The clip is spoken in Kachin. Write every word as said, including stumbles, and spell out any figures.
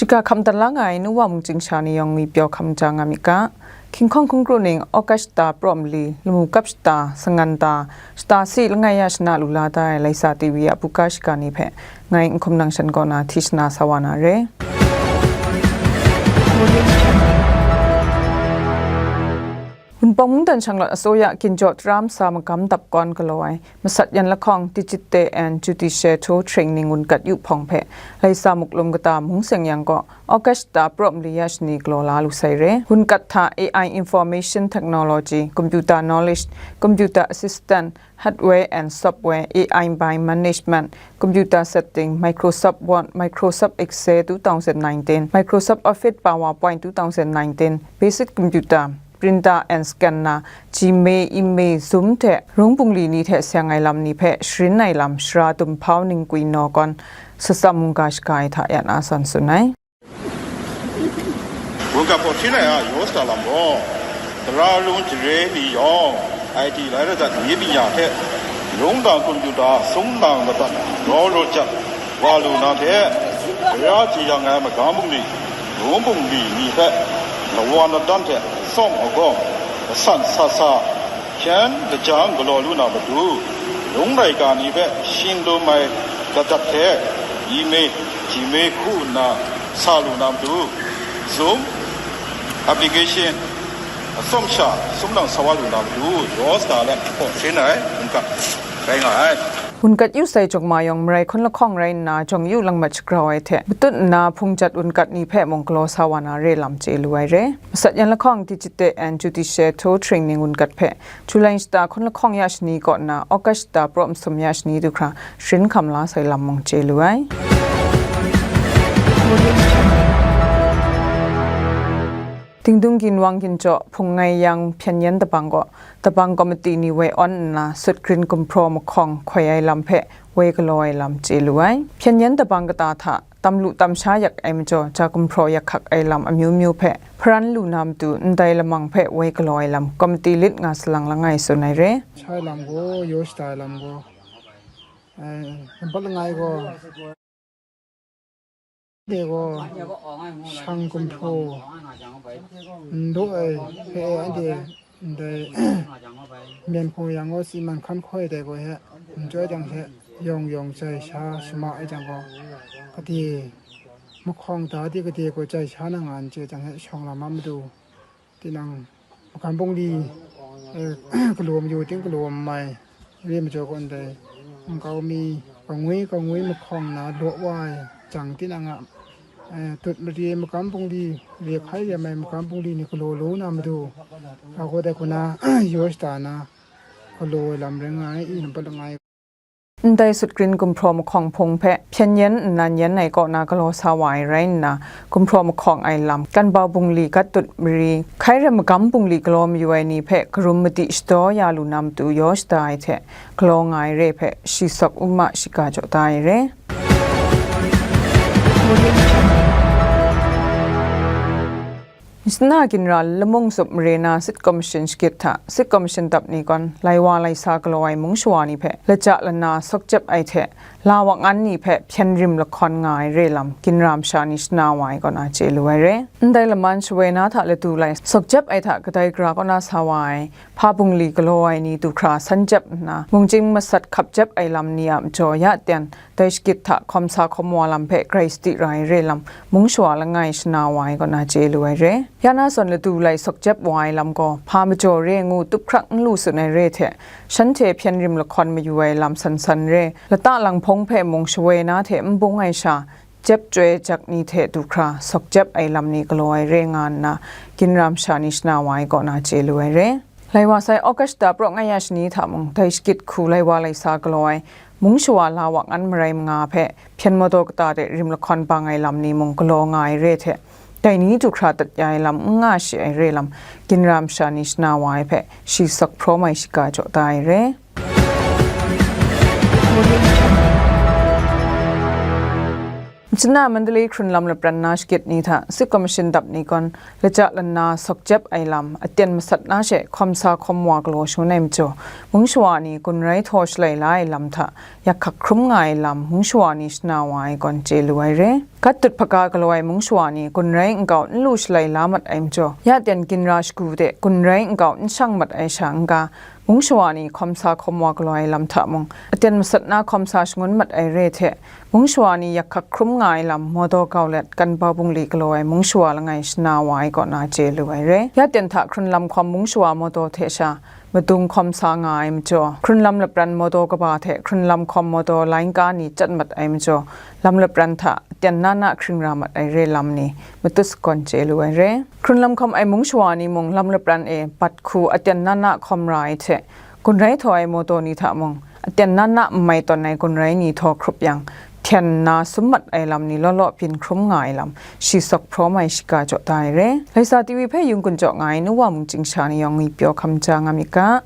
Shiga hkam dat la nga ai nu wa mungchying sha ni yawng ngwi pyaw hkam ja nga myit ga. Hkinghkawng hkungkru ning August shata praw mali, lamu kap shata, sangan ta, shata si langai ya shana lu la da ai Laisa T V a buga shiga ni hpe ngai Nhkum Nang Shan kaw na hti shana sa wa na re. Wunpawng mungdan shanglawt asoya ginjaw tara masa magam dap kawn galaw ai masat yan lahkawng Digite and Judicial Tool Training wunkat yu hpawng hpe Laisa Muklum kata mung seng yang kaw August shata praw mali ya shani galaw la lu sai re. Wunkat hta A I Information Technology, Computer Knowledge, Computer Assistant, Hardware and Software, A I by Management, Computer Setting, Microsoft Word, Microsoft Excel two thousand nineteen, Microsoft Office PowerPoint two thousand nineteen, Basic Computer, Printer and Scanner, Gmail, Email, Zoom hte rung bungli ni hte seng ai lam ni hpe sharin ai lam shara dum hpau ningkwi naw kawn satsam mungga shaga ai hta ya na sawn tsun ai. Wunkat hpaw hpyi ai a yaw shada lam gaw, tara rung jare ni yawng, I T lai radat ni manya hte, rungdang kumjuta sumnang madat raw rawt jat wa lu na hte, gara jeyang ai magam bungli, rung bungli ni hpe, lawan ladan hte tsawm agawng, lasan sa sa, hpyen lajang galaw lu na matu, rung laika ni hpe shin lum ai ladat hte, email, Gmail hku nna sa lu na matu, Zoom application atsawm sha sumnang sa wa lu na matu, yaw shada let hpaw hpyi ai wunkat rai nga ai. Wunkat yu sai jawng ma yawng marai hkun lahkawng rai nna, jawng yu langmat shagrau ai hte matut nna hpung jat wunkat ni hpe mung galaw sa wa na re lam chye lu ai re. Masat yan lahkawng Digite and Judicial Tool Training wunkat hpe July shata hkun lahkawng ya shani kaw nna August shata praw masum ya shani du hkra sharin hkam la sai lam mung chye lu ai. Dingdung ginwang ginjaw hpung ngai yang hpyen yan dabang gaw, dabang komiti ni woi awn nna sut grin gumhpraw mahkawng hkoi ai lam hpe woi galaw ai lam chye lu ai. Hpyen yan dabang kata hta tam lu tam sha yak ai majaw, ja gumhpraw yak hkak ai lam amyu myu hpe hparan lu na matu, ndai lamang hpe woi galaw ai lam komiti lit nga salang langai tsun ai re. Shai lam gaw, yaw shada ai lam gaw, eh, nampat langai gaw, de gaw, shang gumhpraw, n daw ai hpe anhte ndai myen hku yang gaw, si man hkan hkoi dai gaw he, n chyoi jang she, yawng yawng jai sha shama ai jang gaw, gade mahkawng da de gade gaw jai sha na nga n chye jang he, shawng lam a matu, tinang magam bungli, eh, galaw mayu ting galaw mai, re majaw gaw ndai nkau mi kangwi kangwi mahkawng na law wa ai jang tinang a, eh, tut mari ai magam bungli, re hkai re ai magam bungli ni galaw law na matu, ga gaw dai hku na yaw shada na galaw ai lam rai nga ai, i nampat langai. Ndai sut grin gumhpraw mahkawng hpung hpe hpyen yan nnan yan ai kaw na galaw sa wa ai rai nna, gumhpraw mahkawng ai lam, kanbau bungli, gat tut mari, hkai ram magam bungli galaw mayu ai ni hpe karum madi shadaw ya lu na matu yaw shada ai hte galaw nga ai re hpe shi sawk u ma shiga jaw da ai re. Masana ginra lamung zup mare na sit kawmashin shagit hta sit kawmashin dap ni gawn lai wa lai sa galaw ai mung shawa ni hpe laja lana sawkjep ai hte la wak ngan ni hpe hpyen rim lahkawn nga ai re lam ginra masha ni shana wa ai kaw na chye lu ai re. Ndai laman shawoi na hta ladu lai sawkjep ai hta kadai gara kaw na sa wa ai hpa bungli galaw ai ni du hkra san jep nna, mungchying masat hkap jep ai lam ni a majaw ya ten, dai shagit hta hkawm sa hkawm wa lam hpe grai sadi ra ai re lam, mung shawa langai shana wa ai kaw na chye lu ai re. Ya na zawn ladu lai sawkjep wa ai lam gaw, hpa majaw re ngu tup hkrak n lu tsun ai re hte, shanhte hpyen rim lahkawn mayu ai lam san san re, lata lang hpawng hpe mung shawoi na hte n bung ai sha, jep chyoi jak ni hte du hkra sawkjep ai lam ni galaw ai re nga nna, ginra masha ni shana wa ai kaw na chye lu ai re. Lai wa sai August shata praw nga ya shani hta mung, dai shagit hku lai wa lai sa galaw ai, mung shawa la wa ngan marai manga hpe hpyen mawdaw kata de rim lahkawn bang ai lam ni mung galaw nga ai re hte, dai ni du hkra dat ya ai lam n nga shi ai re lam, ginra masha ni shana wa ai hpe shi sawk hprawm ai shiga jaw da ai re. Machyin na Mandalay hkrunlam lapran na shagit ni hta Sik Kamashin dap ni gawn laja lanna sawkjep ai lam aten masat na she hkawm sa hkawm wa galaw shangun ai majaw, mung shawa ni gun rai htaw shalai la ai lam hta yak hkak hkrum nga ai lam mung shawa ni shana wa ai gawn chye lu ai re. Gat dut hpaga galaw ai mung shawa ni gun rai nkau n lu shalai la mat ai majaw, ya ten ginra shagu de gun rai nkau n shang mat ai sha n-ga, mung shawa ni hkawm sa hkawm wa galaw ai lam hta mung, aten masat na hkawm sa shangun mat ai re hte, mung shawa ni yak hkak hkrum nga ai lam mawdaw gau let, kan bau bungli galaw ai mung shawa langai shana wa ai kaw na chye lu ai re. Ya ten hta hkrunlam hkawm mung shawa mawdaw hte sha madung hkawm sa nga ai majaw, hkrunlam lapran mawdaw kaba hte hkrunlam hkawm mawdaw laika ni chyat mat ai majaw, lam lapran hta aten na na hkring ra mat ai re lam ni matut sagawn chye lu ai re. Hkrunlam hkawm ai mung shawa ni mung lam lapran e bat hku aten na na hkawm ra ai hte, gun rai htaw ai mawdaw ni hta mung, aten na na n mai tawn ai gun rai ni htaw hkrup yang, hten nna sum mat ai lam ni law law byin hkrum nga ai lam, shi sawk hpraw mai shiga jaw da ai re. Laisa T V hpe yung gun jaw nga ai nu wa mung chyingsha ni yawng ngwi pyaw hkam ja nga myit ga.